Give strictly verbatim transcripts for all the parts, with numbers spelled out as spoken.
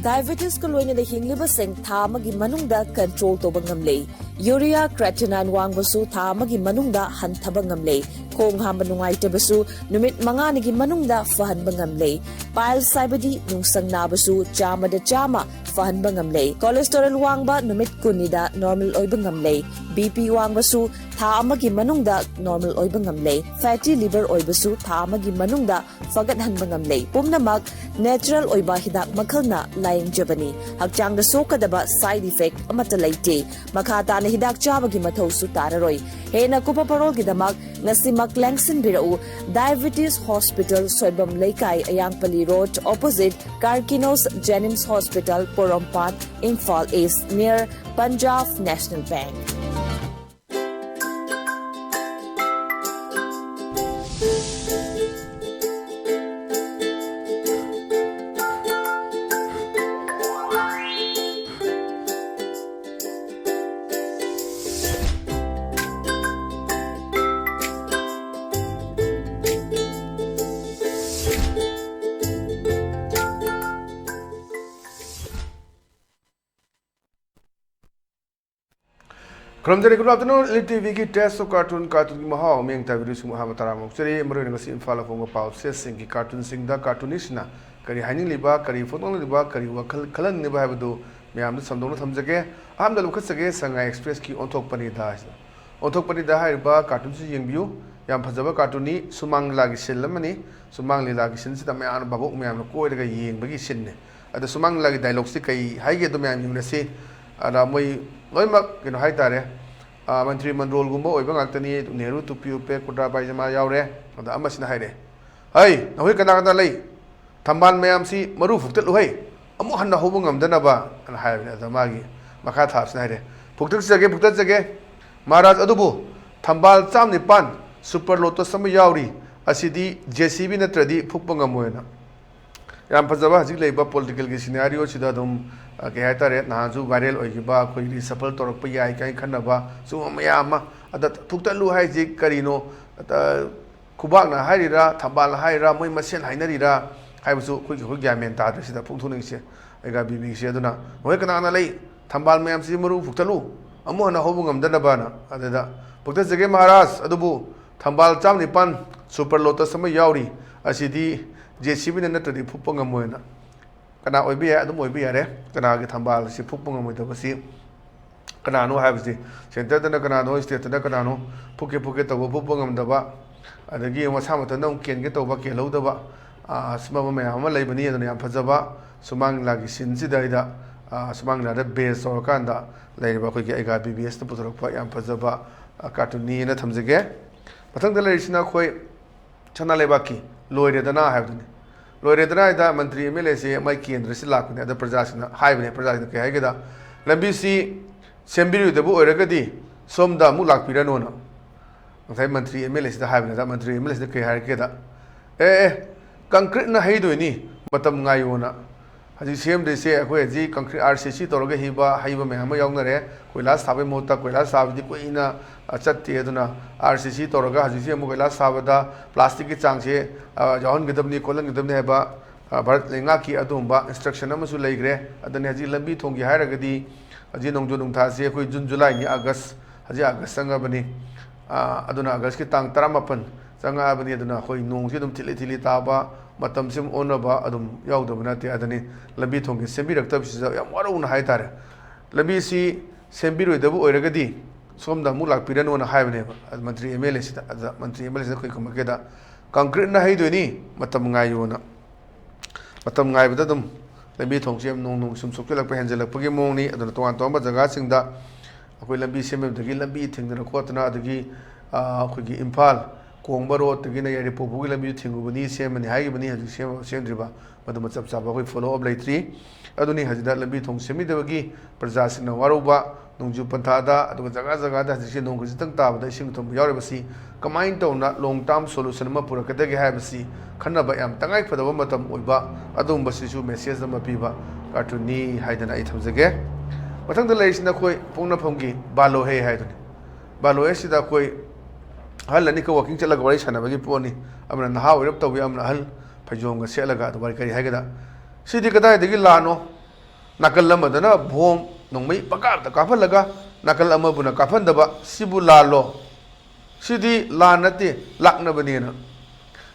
Diabetesꯀ ꯂꯣꯏꯅꯅ ꯍꯤꯡꯂꯤꯕꯁꯤꯡ ꯊꯥ ꯑꯃꯒꯤ ꯃꯅꯨꯡꯗ control ꯇꯧꯕ ꯉꯝꯂꯦ꯫ Urea creatinine ꯋꯥꯡꯕꯁꯨ ꯊꯥ ꯑꯃꯒꯤ ꯃꯅꯨꯡꯗ ꯍꯟꯊꯕ ꯉꯝꯂꯦ꯫ ꯈꯣꯡ ꯍꯥꯝꯕ ꯅꯨꯡꯉꯥꯏꯇꯕꯁꯨ ꯅꯨꯃꯤꯠ ꯃꯉꯥꯅꯤꯒꯤ ꯃꯅꯨꯡꯗ ꯐꯍꯟꯕ ꯉꯝꯂꯦ꯫ Piles ꯍꯥꯏꯕꯗꯤ ꯅꯨꯡꯁꯪ ꯅꯥꯕꯁꯨ ꯆꯥꯝꯃꯗ ꯆꯥꯝꯃ ꯐꯍꯟꯕ ꯉꯝꯂꯦ꯫ Cholesterol ꯋꯥꯡꯕ ꯅꯨꯃꯤꯠ ꯀꯨꯟꯅꯤꯗ normal ꯑꯣꯏꯕ ꯉꯝꯂꯦ꯫ BP ꯋꯥꯡꯕꯁꯨ ꯊꯥ ꯑꯃꯒꯤ ꯃꯅꯨꯡꯗ normal ꯑꯣꯏꯕ ꯉꯝꯂꯦ꯫ Fatty liver ꯑꯣꯏꯕꯁꯨ ꯊꯥ ꯑꯃꯒꯤ ꯃꯅꯨꯡꯗ ꯐꯒꯠꯍꯟꯕ ꯉꯝꯂꯦ꯫ ꯄꯨꯝꯅꯃꯛ natural ꯑꯣꯏꯕ ꯍꯤꯗꯥꯛ ꯃꯈꯜꯅ ꯂꯥꯌꯦꯡꯖꯕꯅꯤ꯫ ꯍꯛꯆꯥꯡꯗ ꯁꯣꯛꯀꯗꯕ side effect ꯑꯃꯠꯇ ꯂꯩꯇꯦ꯫ ꯃꯈꯥ ꯇꯥꯅ ꯍꯤꯗꯥꯛ ꯆꯥꯕꯒꯤ ꯃꯊꯧꯁꯨ ꯇꯥꯔꯔꯣꯏ꯫ ꯍꯦꯟꯅ ꯀꯨꯞꯄ ꯄꯔꯣꯜꯒꯤꯗꯃꯛ ꯉꯁꯤꯃꯛ ꯂꯦꯡꯁꯤꯟꯕꯤꯔꯛꯎ꯫ Diabetes Hospital, ꯁꯣꯏꯕꯝ ꯂꯩꯀꯥꯏ, ꯑꯌꯥꯡꯄꯜꯂꯤ Road, opposite Karkinos Jenims Hospital, Porompat, Imphal East, near Punjab National Bank꯫ ꯈꯨꯔꯨꯝꯖꯔꯤ꯫ Good afternoon, Elite TVꯒꯤ Taste of Cartoon, cartoonꯒꯤ ꯃꯍꯥꯎ ꯃꯤꯌꯦꯡ ꯇꯥꯕꯤꯔꯤꯕꯁꯤꯡꯕꯨ ꯑꯍꯥꯟꯕ ꯇꯔꯥꯃꯨꯛ ꯆꯔꯤ꯫ ꯃꯔꯨꯑꯣꯏꯅ ꯉꯁꯤ ꯏꯝꯐꯥꯜ ꯑꯐꯣꯡꯕ ꯄꯥꯎꯆꯦꯁꯤꯡꯒꯤ cartoonꯁꯤꯡꯗ cartoonistꯁꯤꯡꯅ ꯀꯔꯤ ꯍꯥꯏꯅꯤꯡꯂꯤꯕ, ꯀꯔꯤ ꯐꯣꯡꯗꯣꯛꯅꯤꯡꯂꯤꯕ, ꯀꯔꯤ ꯋꯥꯈꯜ ꯈꯜꯍꯟꯅꯤꯡꯂꯤꯕ ꯍꯥꯏꯕꯗꯨ ꯃꯌꯥꯝꯗ ꯁꯟꯗꯣꯛꯅ ꯊꯝꯖꯒꯦ꯫ ꯑꯍꯥꯟꯕꯗ ꯂꯧꯈꯠꯆꯒꯦ, ꯁꯉꯥꯏ Expressꯀꯤ ꯑꯣꯟꯊꯣꯛꯄꯅꯤꯗ ꯍꯥꯏꯁꯤꯅ꯫ ꯑꯣꯟꯊꯣꯛꯄꯅꯤꯗ ꯍꯥꯏꯔꯤꯕ cartoonꯁꯤ ꯌꯦꯡꯕꯤꯌꯨ꯫ ꯌꯥꯝ ꯐꯖꯕ cartoonꯅꯤ꯫ ꯁꯨꯃꯥꯡ ꯂꯤꯂꯥꯒꯤ scene ꯑꯃꯅꯤ꯫ ꯁꯨꯃꯥꯡ ꯂꯤꯂꯥꯒꯤ sceneꯁꯤꯗ ꯃꯌꯥꯝꯅ, ꯚꯥꯕꯣꯛ ꯃꯌꯥꯝꯅ ꯀꯣꯏꯔꯒ ꯌꯦꯡꯕꯒꯤ sceneꯅꯤ꯫ ꯑꯗ ꯁꯨꯃꯥꯡ ꯂꯤꯂꯥꯒꯤ dialogueꯁꯤ ꯀꯩ ꯍꯥꯏꯒꯦꯗꯣ ꯃꯌꯥꯝ ꯌꯦꯡꯅꯁꯤ꯫ ꯑꯗ ꯃꯣꯏ ꯂꯣꯏꯅꯃꯛ ꯀꯩꯅꯣ ꯍꯥꯏꯇꯥꯔꯦ, ꯑ, ꯃꯟꯇ꯭ꯔꯤ ꯃꯟꯗꯣꯜꯒꯨꯝꯕ ꯑꯣꯏꯕ ꯉꯥꯛꯇꯅꯤ꯫ ꯅꯦꯍꯔꯨ ꯇꯨꯄꯤ ꯎꯞꯄꯦ, ꯀꯨꯔꯇꯥ ꯄꯥꯏꯖꯃꯥ ꯌꯥꯎꯔꯦ꯫ ꯑꯗ ꯑꯃꯁꯤꯅ ꯍꯥꯏꯔꯦ, "ꯍꯩ, ꯅꯈꯣꯏ ꯀꯅꯥ ꯀꯅꯥ ꯂꯩ? ꯊꯝꯕꯥꯜ ꯃꯌꯥꯝꯁꯤ ꯃꯔꯨ ꯐꯨꯛꯇꯠꯂꯨ ꯍꯩ, ꯑꯃꯨꯛ ꯍꯟꯅ ꯍꯧꯕ ꯉꯝꯗꯅꯕ" ꯑꯅ ꯍꯥꯏꯕꯅꯤ꯫ ꯑꯗ ꯃꯥꯒꯤ ꯃꯈꯥ ꯊꯥꯕꯁꯤꯅ ꯍꯥꯏꯔꯦ, "ꯐꯨꯛꯇꯠꯆꯒꯦ, ꯐꯨꯛꯇꯠꯆꯒꯦ ꯃꯍꯥꯔꯥꯖ, ꯑꯗꯨꯕꯨ ꯊꯝꯕꯥꯜ ꯆꯥꯝ ꯅꯤꯄꯥꯟ Super Lotus ꯑꯃ ꯌꯥꯎꯔꯤ, ꯑꯁꯤꯗꯤ JCB ꯅꯠꯇ꯭ꯔꯗꯤ ꯐꯨꯛꯄ ꯉꯝꯃꯣꯏꯅ"꯫ ꯌꯥꯝ ꯐꯖꯕ ꯍꯧꯖꯤꯛ ꯂꯩꯕ politicalꯒꯤ scenarioꯁꯤꯗ ꯑꯗꯨꯝ, ꯑ, ꯀꯩ ꯍꯥꯏꯇꯥꯔꯦ, ꯅꯍꯥꯟꯁꯨ viral ꯑꯣꯏꯈꯤꯕ ꯑꯩꯈꯣꯏ reshuffle ꯇꯧꯔꯛꯄ ꯌꯥꯏ ꯀꯥꯏꯅ ꯈꯟꯅꯕ ꯁꯤꯒꯨꯝꯕ ꯃꯌꯥꯝ ꯑꯃ꯫ ꯑꯗ ꯐꯨꯛꯇꯠꯂꯨ ꯍꯥꯏꯁꯤ ꯀꯔꯤꯅꯣ? ꯑ, ꯈꯨꯕꯥꯛꯅ ꯍꯥꯏꯔꯤꯔꯥ, ꯊꯝꯕꯥꯜꯅ ꯍꯥꯏꯔꯤꯔꯥ, ꯃꯣꯏ ꯃꯁꯦꯟ ꯍꯥꯏꯅꯔꯤꯔꯥ ꯍꯥꯏꯕꯁꯨ ꯑꯩꯈꯣꯏꯒꯤ, ꯑꯩꯈꯣꯏ ꯒ꯭ꯌꯥꯟ ꯃꯦꯟ ꯇꯥꯗ꯭ꯔꯦ ꯁꯤꯗ ꯐꯣꯡꯗꯣꯛꯅꯤꯡꯉꯤꯁꯦ꯫ ꯑꯩꯒꯥ ꯕꯤꯕꯤꯁꯦ꯫ ꯑꯗꯨꯅ ꯅꯈꯣꯏ ꯀꯅꯥꯅ ꯂꯩ, ꯊꯝꯕꯥꯜ ꯃꯌꯥꯝꯁꯤ ꯃꯔꯨ ꯐꯨꯛꯇꯠꯂꯨ, ꯑꯃꯨꯛ ꯍꯟꯅ ꯍꯧꯕ ꯉꯝꯗꯅꯕꯅ꯫ ꯑꯗꯨꯗ ꯐꯨꯛꯇꯠꯆꯒꯦ ꯃꯍꯥꯔꯥꯖ, ꯑꯗꯨꯕꯨ ꯊꯝꯕꯥꯜ ꯆꯥꯝ ꯅꯤꯄꯥꯟ ꯁꯨꯄꯔ ꯂꯣꯇꯁ ꯑꯃ ꯌꯥꯎꯔꯤ, ꯑꯁꯤꯗꯤ ꯖꯦ ꯁꯤ ꯕꯤꯅ ꯅꯠꯇ꯭ꯔꯗꯤ ꯐꯨꯛꯄ ꯉꯝꯃꯣꯏꯅ꯫ ꯀꯅꯥ ꯑꯣꯏꯕ ꯌꯥꯏ? ꯑꯗꯨꯝ ꯑꯣꯏꯕ ꯌꯥꯔꯦ꯫ ꯀꯅꯥꯒꯤ ꯊꯝꯕꯥꯜ ꯑꯁꯤ ꯐꯨꯛꯄ ꯉꯝꯃꯣꯏꯗꯕꯁꯤ ꯀꯅꯥꯅꯣ ꯍꯥꯏꯕꯁꯤ, ꯁꯦꯟꯇꯔꯗꯅ ꯀꯅꯥꯅꯣ, ꯁ꯭ꯇꯦꯠꯇꯅ ꯀꯅꯥꯅꯣ, ꯐꯨꯛꯀꯦ ꯐꯨꯛꯀꯦ ꯇꯧꯕ ꯐꯨꯛꯄ ꯉꯝꯗꯕ, ꯑꯗꯒꯤ ꯃꯁꯥ ꯃꯊꯟꯇ ꯑꯃꯨꯛ ꯀꯦꯟꯒꯦ ꯇꯧꯕ, ꯀꯦꯜꯍꯧꯗꯕ, ꯑ, ꯁꯨꯝꯕ ꯃꯌꯥꯝ ꯑꯃ ꯂꯩꯕꯅꯤ꯫ ꯑꯗꯨꯅ ꯌꯥꯝ ꯐꯖꯕ ꯁꯨꯃꯥꯡ ꯂꯤꯂꯥꯒꯤ ꯁꯤꯟꯁꯤꯗ ꯑꯩꯗ, ꯑ, ꯁꯨꯃꯥꯡ ꯂꯤꯂꯥꯗ ꯕꯦꯁ ꯇꯧꯔꯀꯥꯟꯗ ꯂꯩꯔꯤꯕ ꯑꯩꯈꯣꯏꯒꯤ ꯑꯩꯒꯥ ꯕꯤ ꯕꯤ ꯑꯦꯁꯅ ꯄꯨꯊꯣꯔꯛꯄ ꯌꯥꯝ ꯐꯖꯕ, ꯑ, ꯀꯥꯔꯇꯨꯟꯅꯤꯅ ꯊꯝꯖꯒꯦ꯫ ꯃꯊꯪꯗ ꯂꯩꯔꯤꯁꯤꯅ ꯑꯩꯈꯣꯏ ꯁꯅꯥ ꯂꯩꯕꯥꯛꯀꯤ ꯂꯣꯏꯔꯦꯗꯅ ꯍꯥꯏꯕꯗꯨꯅꯤ꯫ ꯂꯣꯏꯔꯦꯗꯅ ꯍꯥꯏꯗ ꯃꯟꯇ꯭ꯔꯤ ꯑꯦꯝ ꯑꯦꯜ ꯑꯦꯁꯦ ꯃꯥꯏ ꯀꯦꯟꯗ꯭ꯔꯁꯤ ꯂꯥꯛꯄꯅꯦ꯫ ꯑꯗ ꯄ꯭ꯔꯖꯥꯁꯤꯡꯅ ꯍꯥꯏꯕꯅꯦ, ꯄ꯭ꯔꯖꯥꯁꯤꯡꯅ ꯀꯩ ꯍꯥꯏꯒꯦꯗ, "ꯂꯝꯕꯤꯁꯤ ꯁꯦꯝꯕꯤꯔꯣꯏꯗꯕ ꯑꯣꯏꯔꯒꯗꯤ ꯁꯣꯝꯗ ꯑꯃꯨꯛ ꯂꯥꯛꯄꯤꯔꯅꯨꯅ" ꯉꯁꯥꯏ ꯃꯟꯇ꯭ꯔꯤ ꯑꯦꯝ ꯑꯦꯜ ꯑꯦꯁꯤꯗ ꯍꯥꯏꯕꯅꯤꯗ, ꯃꯟꯇ꯭ꯔꯤ ꯑꯦꯝ ꯑꯦꯜ ꯑꯦꯁꯤꯗ ꯀꯩ ꯍꯥꯏꯔꯛꯀꯦꯗ, "ꯑꯦ, ꯑꯦ, ꯀꯪꯀ꯭ꯔꯤꯠꯅ ꯍꯩꯗꯣꯏꯅꯤ, ꯃꯇꯝ ꯉꯥꯏꯌꯣꯅ꯫ ꯍꯧꯖꯤꯛ ꯁꯦꯝꯗ꯭ꯔꯤꯁꯦ ꯑꯩꯈꯣꯏ ꯍꯧꯖꯤꯛ ꯀꯪꯀ꯭ꯔꯤꯠ ꯑꯥꯔ ꯁꯤ ꯁꯤ ꯇꯧꯔꯒ ꯍꯩꯕ, ꯍꯩꯕ ꯃꯌꯥꯝ ꯑꯃ ꯌꯥꯎꯅꯔꯦ꯫ ꯀꯣꯏꯂꯥꯁ ꯊꯥꯕꯒꯤ ꯃꯍꯨꯠꯇ ꯀꯣꯏꯂꯥꯁ ꯊꯥꯕꯗꯤ ꯀꯨꯏꯅ, ꯑ, ꯆꯠꯇꯦ꯫ ꯑꯗꯨꯅ ꯑꯥꯔ ꯁꯤ ꯁꯤ ꯇꯧꯔꯒ ꯍꯧꯖꯤꯛꯁꯦ ꯑꯃꯨꯛ ꯀꯣꯏꯂꯥꯁ ꯊꯥꯕꯗ ꯄ꯭ꯂꯥꯁꯇꯤꯛꯀꯤ ꯆꯥꯡꯁꯦ, ꯑ, ꯌꯥꯎꯍꯟꯒꯗꯕꯅꯤ, ꯈꯣꯠꯍꯟꯒꯗꯕꯅꯤ" ꯍꯥꯏꯕ, ꯑ, ꯚꯥꯔꯠ ꯂꯩꯉꯥꯛꯀꯤ ꯑꯗꯨꯒꯨꯝꯕ ꯏꯟꯁꯇ꯭ꯔꯛꯁꯟ ꯑꯃꯁꯨ ꯂꯩꯈ꯭ꯔꯦ꯫ ꯑꯗꯨꯅ ꯍꯧꯖꯤꯛ ꯂꯝꯕꯤ ꯊꯣꯡꯒꯤ ꯍꯥꯏꯔꯒꯗꯤ ꯍꯧꯖꯤꯛ ꯅꯣꯡꯖꯨ ꯅꯨꯡꯊꯥꯁꯦ ꯑꯩꯈꯣꯏ ꯖꯨꯟ, ꯖꯨꯂꯥꯏꯅꯤ, ꯑꯥꯒꯁ, ꯍꯧꯖꯤꯛ ꯑꯥꯒꯁ ꯆꯪꯉꯕꯅꯤ꯫ ꯑ, ꯑꯗꯨꯅ ꯑꯥꯒꯁꯀꯤ ꯇꯥꯡ ꯇꯔꯥꯃꯥꯄꯟ ꯆꯪꯉꯛꯑꯕꯅꯤ꯫ ꯑꯗꯨꯅ ꯑꯩꯈꯣꯏ ꯅꯣꯡꯁꯤ ꯑꯗꯨꯝ ꯊꯤꯂꯤ ꯊꯤꯂꯤ ꯇꯥꯕ, ꯃꯇꯝꯁꯤ ꯑꯗꯨꯝ ꯑꯣꯟꯅꯕ ꯑꯗꯨꯝ ꯌꯥꯎꯗꯕ ꯅꯠꯇꯦ꯫ ꯑꯗꯨꯅꯤ ꯂꯝꯕꯤ ꯊꯣꯡꯒꯤ ꯁꯦꯝꯕꯤꯔꯛꯇꯕꯁꯤꯗ ꯌꯥꯝ ꯋꯥꯔꯧꯅ ꯍꯥꯏꯇꯥꯔꯦ꯫ "ꯂꯝꯕꯤꯁꯤ ꯁꯦꯝꯕꯤꯔꯣꯏꯗꯕ ꯑꯣꯏꯔꯒꯗꯤ ꯁꯣꯝꯗ ꯑꯃꯨꯛ ꯂꯥꯛꯄꯤꯔꯅꯨꯅ" ꯍꯥꯏꯕꯅꯦꯕ ꯃꯟꯇ꯭ꯔꯤ ꯑꯦꯝ ꯑꯦꯜ ꯑꯦꯁꯤꯗ꯫ ꯑꯗꯨꯗ ꯃꯟꯇ꯭ꯔꯤ ꯑꯦꯝ ꯑꯦꯜ ꯑꯦꯁꯤꯅ ꯀꯩ ꯈꯨꯝꯃꯛꯀꯦꯗ, "ꯀꯪꯀ꯭ꯔꯤꯠꯅ ꯍꯩꯗꯣꯏꯅꯤ, ꯃꯇꯝ ꯉꯥꯏꯌꯣꯅ"꯫ ꯃꯇꯝ ꯉꯥꯏꯕꯗ ꯑꯗꯨꯝ ꯂꯝꯕꯤ ꯊꯣꯡꯁꯦ ꯅꯣꯡ ꯅꯣꯡ ꯁꯨꯝ ꯁꯣꯛꯆꯤꯜꯂꯛꯄ, ꯍꯦꯟꯖꯜꯂꯛꯄꯒꯤ ꯃꯑꯣꯡꯅꯤ꯫ ꯑꯗꯨꯅ ꯇꯣꯉꯥꯟ ꯇꯣꯉꯥꯟꯕ ꯖꯒꯥꯁꯤꯡꯗ ꯑꯩꯈꯣꯏ ꯂꯝꯕꯤ ꯁꯦꯝꯕꯗꯒꯤ ꯂꯝꯕꯤ ꯊꯤꯡꯗꯅ ꯈꯣꯠꯇꯅ, ꯑꯗꯒꯤ, ꯑ, ꯑꯩꯈꯣꯏꯒꯤ ꯏꯝꯐꯥꯜ ꯀꯣꯡꯕ ꯔꯣꯗꯇꯒꯤꯅ ꯌꯥꯏꯔꯤꯄꯣꯛ ꯐꯥꯎꯒꯤ ꯂꯝꯕꯤ ꯊꯤꯡꯉꯨꯕꯅꯤ, ꯁꯦꯝꯃꯅꯤ ꯍꯥꯏꯈꯤꯕꯅꯤ, ꯍꯧꯖꯤꯛ ꯁꯦꯝ-, ꯁꯦꯝꯗ꯭ꯔꯤꯕ, ꯃꯗꯨꯃ ꯆꯞ ꯆꯥꯕ ꯑꯩꯈꯣꯏ ꯐꯣꯂꯣ ꯑꯞ ꯂꯩꯇ꯭ꯔꯤ꯫ ꯑꯗꯨꯅꯤ ꯍꯧꯖꯤꯛꯇ ꯂꯝꯕꯤ ꯊꯣꯡ ꯁꯦꯝꯕꯤꯗꯕꯒꯤ ꯄ꯭ꯔꯖꯥꯁꯤꯡꯅ ꯋꯥꯔꯧꯕ, ꯅꯣꯡꯖꯨ ꯄꯟꯊꯥꯗ, ꯑꯗꯨꯒ ꯖꯒꯥ ꯖꯒꯥꯗ ꯍꯧꯖꯤꯛꯁꯦ ꯅꯣꯡ ꯈꯖꯤꯛꯇꯪ ꯇꯥꯕꯗ ꯏꯁꯤꯡ ꯊꯨꯝꯕ ꯌꯥꯎꯔꯤꯕꯁꯤ ꯀꯃꯥꯏꯅ ꯇꯧꯅ ꯂꯣꯡ ꯇꯥꯔꯝ ꯁꯣꯂꯨꯁꯟ ꯑꯃ ꯄꯨꯔꯛꯀꯗꯒꯦ ꯍꯥꯏꯕꯁꯤ ꯈꯟꯅꯕ ꯌꯥꯝ ꯇꯉꯥꯏ ꯐꯗꯕ ꯃꯇꯝ ꯑꯣꯏꯕ, ꯑꯗꯨꯒꯨꯝꯕꯁꯤꯁꯨ ꯃꯦꯁꯦꯖ ꯑꯃ ꯄꯤꯕ ꯀꯥꯔꯇꯨꯟꯅꯤ ꯍꯥꯏꯗꯅ ꯑꯩ ꯊꯝꯖꯒꯦ꯫ ꯃꯊꯪꯗ ꯂꯩꯔꯤꯁꯤꯅ ꯑꯩꯈꯣꯏ ꯄꯣꯛꯅꯐꯝꯒꯤ ꯕꯥꯂꯣꯍꯦ ꯍꯥꯏꯗꯨꯅꯤ꯫ ꯕꯥꯂꯣꯍꯦꯁꯤꯗ ꯑꯩꯈꯣꯏ ꯑꯍꯜ ꯑꯅꯤꯈꯛ ꯋꯥꯀꯤꯡ ꯆꯠꯂꯒ ꯋꯥꯔꯤ ꯁꯥꯟꯅꯕꯒꯤ ꯄꯣꯠꯅꯤ꯫ ꯑꯃꯅ ꯅꯍꯥ ꯑꯣꯏꯔꯞ ꯇꯧꯏ, ꯑꯃꯅ ꯑꯍꯜ ꯐꯩꯖꯣꯝꯒ ꯁꯦꯠꯂꯒ꯫ ꯑꯗꯨ ꯋꯥꯔꯤ ꯀꯔꯤ ꯍꯥꯏꯒꯦꯗ, ꯁꯤꯗꯤ ꯀꯗꯥꯏꯗꯒꯤ ꯂꯥꯟꯅꯣ? ꯅꯥꯀꯜ ꯑꯃꯗꯅ ꯕꯣꯝ ꯅꯣꯡꯃꯩ ꯄꯪꯀꯥꯞꯇ ꯀꯥꯞꯍꯜꯂꯒ ꯅꯥꯀꯜ ꯑꯃꯕꯨꯅ ꯀꯥꯞꯍꯟꯗꯕ, ꯁꯤꯕꯨ ꯂꯥꯜꯂꯣ? ꯁꯤꯗꯤ ꯂꯥꯟ ꯅꯠꯇꯦ, ꯂꯥꯛꯅꯕꯅꯦꯅ꯫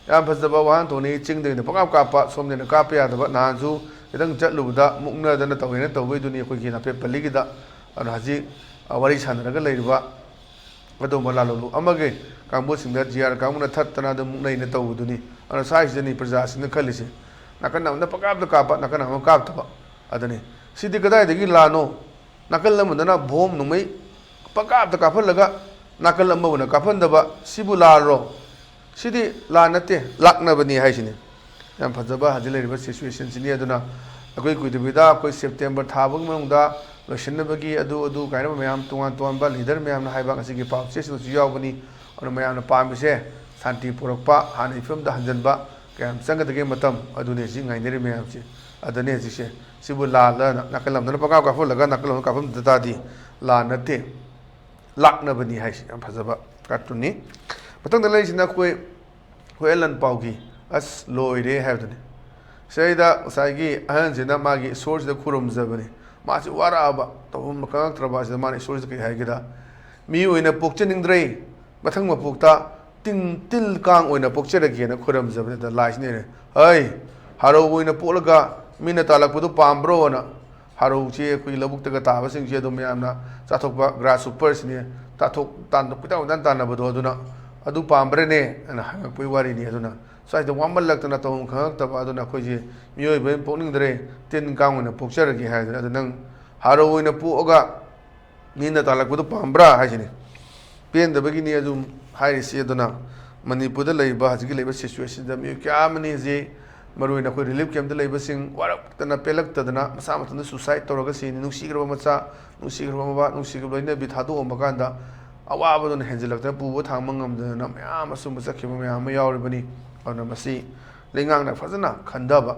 ꯌꯥꯝ ꯐꯖꯕ ꯋꯥꯍꯟꯊꯣꯛꯅꯤ꯫ ꯆꯤꯡꯗꯒꯤꯅ ꯄꯪꯀꯥꯞ ꯀꯥꯞꯄ, ꯁꯣꯝꯗꯅ ꯀꯥꯞꯄ ꯌꯥꯗꯕ꯫ ꯅꯍꯥꯟꯁꯨ ꯈꯤꯇꯪ ꯆꯠꯂꯨꯕꯗ ꯃꯨꯛꯅꯗꯅ ꯇꯧꯋꯦꯅ ꯇꯧꯕꯩꯗꯨꯅꯤ ꯑꯩꯈꯣꯏꯒꯤ ꯅꯥꯄꯦꯠ ꯄꯜꯂꯤꯒꯤꯗ꯫ ꯑꯗꯨꯅ ꯍꯧꯖꯤꯛ, ꯑ, ꯋꯥꯔꯤ ꯁꯥꯟꯅꯔꯒ ꯂꯩꯔꯤꯕ ꯑꯗꯨꯒꯨꯝꯕ ꯂꯥꯂꯣꯡ ꯑꯃꯒꯤ ꯀꯥꯡꯕꯨꯁꯤꯡꯗ ꯖꯤ ꯑꯥꯔ ꯀꯥꯡꯕꯨꯅ ꯊꯠꯇꯅ ꯑꯗꯨꯝ ꯃꯨꯛꯅꯩꯅ ꯇꯧꯕꯗꯨꯅꯤ꯫ ꯑꯗꯨꯅ ꯁ꯭ꯋꯥꯏꯁꯤꯗꯅꯤ ꯄ꯭ꯔꯖꯥꯁꯤꯡꯅ ꯈꯜꯂꯤꯁꯦ, ꯅꯥꯀꯟ ꯑꯃꯗ ꯄꯪꯀꯥꯞꯇ ꯀꯥꯞꯄ, ꯅꯥꯀꯟ ꯑꯃ ꯀꯥꯞꯇꯕ꯫ ꯑꯗꯨꯅꯤ꯫ ꯁꯤꯗꯤ ꯀꯗꯥꯏꯗꯒꯤ ꯂꯥꯟꯅꯣ? ꯅꯥꯀꯜ ꯑꯃꯗꯅ ꯕꯣꯝ ꯅꯣꯡꯃꯩ ꯄꯪꯀꯥꯞꯇ ꯀꯥꯞꯍꯜꯂꯒ ꯅꯥꯀꯜ ꯑꯃꯕꯨꯅ ꯀꯥꯞꯍꯟꯗꯕ, ꯁꯤꯕꯨ ꯂꯥꯜꯂꯣ? ꯁꯤꯗꯤ ꯂꯥꯟ ꯅꯠꯇꯦ, ꯂꯥꯛꯅꯕꯅꯤ ꯍꯥꯏꯁꯤꯅꯤ꯫ ꯌꯥꯝ ꯐꯖꯕ ꯍꯧꯖꯤꯛ ꯂꯩꯔꯤꯕ ꯁꯤꯆꯨꯋꯦꯁꯟꯁꯤꯅꯤ꯫ ꯑꯗꯨꯅ ꯑꯩꯈꯣꯏ ꯀꯨꯏꯗꯕꯤꯗ ꯑꯩꯈꯣꯏ ꯁꯦꯞꯇꯦꯝꯕꯔ ꯊꯥ ꯐꯥꯎꯒꯤ ꯃꯅꯨꯡꯗ ꯂꯣꯏꯁꯤꯟꯅꯕꯒꯤ ꯑꯗꯨ ꯑꯗꯨ ꯀꯥꯏꯅ ꯃꯌꯥꯝ, ꯇꯣꯉꯥꯟ ꯇꯣꯉꯥꯟꯕ ꯂꯤꯗꯔ ꯃꯌꯥꯝꯅ ꯍꯥꯏꯕ ꯉꯁꯤꯒꯤ ꯄꯥꯎ ꯆꯦꯁꯤꯡꯗꯁꯨ ꯌꯥꯎꯕꯅꯤ꯫ ꯑꯗꯨꯅ ꯃꯌꯥꯝꯅ ꯄꯥꯝꯃꯤꯁꯦ ꯁꯥꯟꯇꯤ ꯄꯨꯔꯛꯄ, ꯍꯥꯟꯅꯒꯤ ꯐꯤꯕꯝꯗ ꯍꯟꯖꯤꯟꯕ꯫ ꯀꯌꯥꯝ ꯆꯪꯒꯗꯒꯦ ꯃꯇꯝ ꯑꯗꯨꯅꯤ ꯍꯧꯖꯤꯛ ꯉꯥꯏꯅꯔꯤ ꯃꯌꯥꯝꯁꯦ꯫ ꯑꯗꯨꯅꯤ ꯍꯧꯖꯤꯛꯁꯦ꯫ ꯁꯤꯕꯨ ꯂꯥꯜꯂꯅ ꯅꯥꯀꯜ ꯑꯃꯗꯅ ꯄꯪꯀꯥꯞ ꯀꯥꯞꯍꯜꯂꯒ ꯅꯥꯀꯜ ꯑꯃꯗ ꯀꯥꯞꯍꯟꯗ ꯇꯥꯔꯗꯤ ꯂꯥꯟ ꯅꯠꯇꯦ, ꯂꯥꯛꯅꯕꯅꯤ ꯍꯥꯏꯁꯤ꯫ ꯌꯥꯝ ꯐꯖꯕ ꯀꯥꯔꯇꯨꯟꯅꯤ꯫ ꯃꯊꯪꯗ ꯂꯩꯔꯤꯁꯤꯅ ꯑꯩꯈꯣꯏ ꯍꯨꯏ ꯑꯦꯂꯟ ꯄꯥꯎꯒꯤ "ꯑꯁ ꯂꯣꯏꯔꯦ" ꯍꯥꯏꯕꯗꯨꯅꯤ꯫ ꯁꯤꯗꯩꯗ ꯉꯁꯥꯏꯒꯤ ꯑꯍꯟꯁꯤꯅ ꯃꯥꯒꯤ ꯏꯁꯣꯔꯁꯤꯗ ꯈꯨꯔꯨꯝꯖꯕꯅꯤ꯫ ꯃꯥꯁꯤ ꯋꯥꯔꯛꯑꯕ, ꯇꯧꯐꯝ ꯈꯪꯉꯛꯇ꯭ꯔꯕ ꯑꯁꯤꯗ ꯃꯥꯅ ꯏꯁꯣꯔꯁꯤꯗ ꯀꯔꯤ ꯍꯥꯏꯒꯦꯗ, "ꯃꯤ ꯑꯣꯏꯅ ꯄꯣꯛꯆꯅꯤꯡꯗ꯭ꯔꯦ, ꯃꯊꯪ ꯃꯄꯣꯛꯇ ꯇꯤꯟ, ꯇꯤꯜ ꯀꯥꯡ ꯑꯣꯏꯅ ꯄꯣꯛꯆꯔꯒꯦꯅ" ꯈꯨꯔꯨꯝꯖꯕꯅꯤꯗ ꯂꯥꯏꯁꯤꯅ ꯏꯔꯦ, "ꯍꯩ, ꯍꯔꯧ ꯑꯣꯏꯅ ꯄꯣꯛꯂꯒ ꯃꯤꯅ ꯇꯥꯜꯂꯛꯄꯗꯨ ꯄꯥꯝꯕ꯭ꯔꯣꯅ?" ꯍꯔꯧꯁꯤ ꯑꯩꯈꯣꯏꯒꯤ ꯂꯧꯕꯨꯛꯇꯒ ꯇꯥꯕꯁꯤꯡꯁꯦ ꯑꯗꯨꯝ ꯃꯌꯥꯝꯅ ꯆꯥꯊꯣꯛꯄ, ꯒ꯭ꯔꯥꯁ ꯍꯣꯄꯔꯁꯤꯅꯦ, ꯇꯥꯊꯣꯛ-, ꯇꯥꯟ-, ꯀꯣꯏꯇꯥꯟ ꯀꯣꯏꯇꯥꯟ ꯇꯥꯟꯅꯕꯗꯣ, ꯑꯗꯨꯅ "ꯑꯗꯨ ꯄꯥꯝꯕ꯭ꯔꯅꯦ?" ꯑꯅ ꯍꯪꯉꯛꯄꯒꯤ ꯋꯥꯔꯤꯅꯤ꯫ ꯑꯗꯨꯅ ꯁ꯭ꯋꯥꯏꯗ ꯋꯥꯃꯜꯂꯛꯇꯅ ꯇꯧꯐꯝ ꯈꯪꯉꯛꯇꯕ, ꯑꯗꯨꯅ ꯑꯩꯈꯣꯏꯁꯦ ꯃꯤꯑꯣꯏꯕ ꯑꯣꯏꯅ ꯄꯣꯛꯅꯤꯡꯗ꯭ꯔꯦ, ꯇꯤꯟ ꯀꯥꯡ ꯑꯣꯏꯅ ꯄꯣꯛꯆꯔꯒꯦ ꯍꯥꯏꯗꯅ꯫ ꯑꯗꯨ ꯅꯪ ꯍꯔꯧ ꯑꯣꯏꯅ ꯄꯣꯛꯑꯒ ꯃꯤꯅ ꯇꯥꯜꯂꯛꯄꯗꯨ ꯄꯥꯝꯕ꯭ꯔꯥ ꯍꯥꯏꯁꯤꯅꯤ꯫ ꯄꯦꯟꯗꯕꯒꯤꯅꯤ ꯑꯗꯨꯝ ꯍꯥꯏꯔꯤꯁꯤ꯫ ꯑꯗꯨꯅ ꯃꯅꯤꯄꯨꯔꯗ ꯂꯩꯔꯤꯕ, ꯍꯧꯖꯤꯛꯀꯤ ꯂꯩꯔꯤꯕ ꯁꯤꯆꯨꯋꯦꯁꯟꯗ ꯃꯤꯑꯣꯏ ꯀꯌꯥ ꯑꯃꯅꯤ ꯍꯧꯖꯤꯛ, ꯃꯔꯨꯑꯣꯏꯅ ꯑꯩꯈꯣꯏ ꯔꯤꯂꯤꯐ ꯀꯦꯝꯞꯇ ꯂꯩꯕꯁꯤꯡ ꯋꯥꯔꯛꯇꯅ ꯄꯦꯜꯂꯛꯇꯗꯅ ꯃꯁꯥ ꯃꯊꯟꯇ ꯁꯨꯁꯥꯏꯠ ꯇꯧꯔꯒ ꯁꯤꯅꯤ꯫ ꯅꯨꯡꯁꯤꯈ꯭ꯔꯕ ꯃꯆꯥ, ꯅꯨꯡꯁꯤꯈ꯭ꯔꯕ ꯃꯃꯥ, ꯅꯨꯡꯁꯤꯈ꯭ꯔꯕ ꯂꯣꯏꯅꯕꯤ ꯊꯥꯗꯣꯛꯑꯝꯕ ꯀꯥꯟꯗ ꯑꯋꯥꯕꯗꯨꯅ ꯍꯦꯟꯖꯤꯜꯂꯛꯇꯅ ꯄꯨꯕ ꯊꯥꯡꯕ ꯉꯝꯗꯗꯅ ꯃꯌꯥꯝ ꯑꯁꯨꯝꯕ ꯆꯠꯈꯤꯕ ꯃꯌꯥꯝ ꯑꯃ ꯌꯥꯎꯔꯤꯕꯅꯤ꯫ ꯑꯗꯨꯅ ꯃꯁꯤ ꯂꯩꯉꯥꯛꯅ ꯐꯖꯅ ꯈꯟꯊꯕ,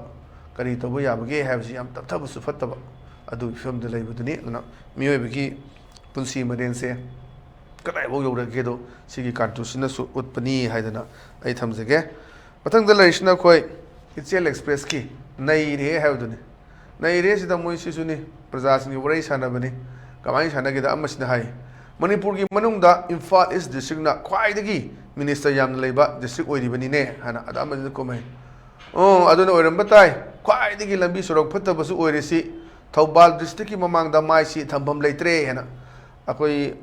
ꯀꯔꯤ ꯇꯧꯕ ꯌꯥꯕꯒꯦ ꯍꯥꯏꯕꯁꯤ ꯌꯥꯝ ꯇꯞꯊꯕꯁꯨ ꯐꯠꯇꯕ, ꯑꯗꯨꯒꯤ ꯐꯤꯕꯝꯗ ꯂꯩꯕꯗꯨꯅꯤ꯫ ꯑꯗꯨꯅ ꯃꯤꯑꯣꯏꯕꯒꯤ ꯄꯨꯟꯁꯤ ꯃꯔꯦꯟꯁꯦ ꯀꯗꯥꯏꯐꯥꯎ ꯌꯧꯔꯒꯦꯗꯣ ꯁꯤꯒꯤ ꯀꯥꯔꯇꯨꯟꯁꯤꯅꯁꯨ ꯎꯠꯄꯅꯤ ꯍꯥꯏꯗꯅ ꯑꯩ ꯊꯝꯖꯒꯦ꯫ ꯃꯊꯪꯗ ꯂꯩꯔꯤꯁꯤꯅ ꯑꯩꯈꯣꯏ ꯏꯆꯦꯜ ꯑꯦꯛꯁꯄ꯭ꯔꯦꯁꯀꯤ ꯅꯩꯔꯦ ꯍꯥꯏꯕꯗꯨꯅꯤ꯫ ꯅꯩꯔꯦ ꯁꯤꯗ ꯃꯣꯏ ꯁꯤꯁꯨꯅꯤ, ꯄ꯭ꯔꯖꯥꯁꯤꯡꯒꯤ ꯋꯥꯔꯤ ꯁꯥꯟꯅꯕꯅꯤ꯫ ꯀꯃꯥꯏꯅ ꯁꯥꯟꯅꯒꯦꯗ, ꯑꯃꯁꯤꯅ ꯍꯥꯏ, ꯃꯅꯤꯄꯨꯔꯒꯤ ꯃꯅꯨꯡꯗ ꯏꯝꯐꯥꯜ ꯏꯁ ꯗꯤꯁꯇ꯭ꯔꯤꯛꯅ ꯈ꯭ꯋꯥꯏꯗꯒꯤ ꯃꯤꯅꯤꯁꯇꯔ ꯌꯥꯝꯅ ꯂꯩꯕ ꯗꯤꯁꯇ꯭ꯔꯤꯛ ꯑꯣꯏꯔꯤꯕꯅꯤꯅꯦ ꯍꯥꯏꯅ꯫ ꯑꯗ ꯑꯃꯁꯤꯅ ꯀꯨꯝꯍꯩ, ꯑꯣ, ꯑꯗꯨꯅ ꯑꯣꯏꯔꯝꯕ ꯇꯥꯏ, ꯈ꯭ꯋꯥꯏꯗꯒꯤ ꯂꯝꯕꯤ ꯁꯣꯔꯣꯛ ꯐꯠꯇꯕꯁꯨ ꯑꯣꯏꯔꯤꯁꯤ ꯊꯧꯕꯥꯜ ꯗꯤꯁꯇ꯭ꯔꯤꯛꯀꯤ ꯃꯃꯥꯡꯗ ꯃꯥꯏꯁꯤ ꯊꯝꯐꯝ ꯂꯩꯇ꯭ꯔꯦ ꯍꯥꯏꯅ꯫ ꯑꯩꯈꯣꯏ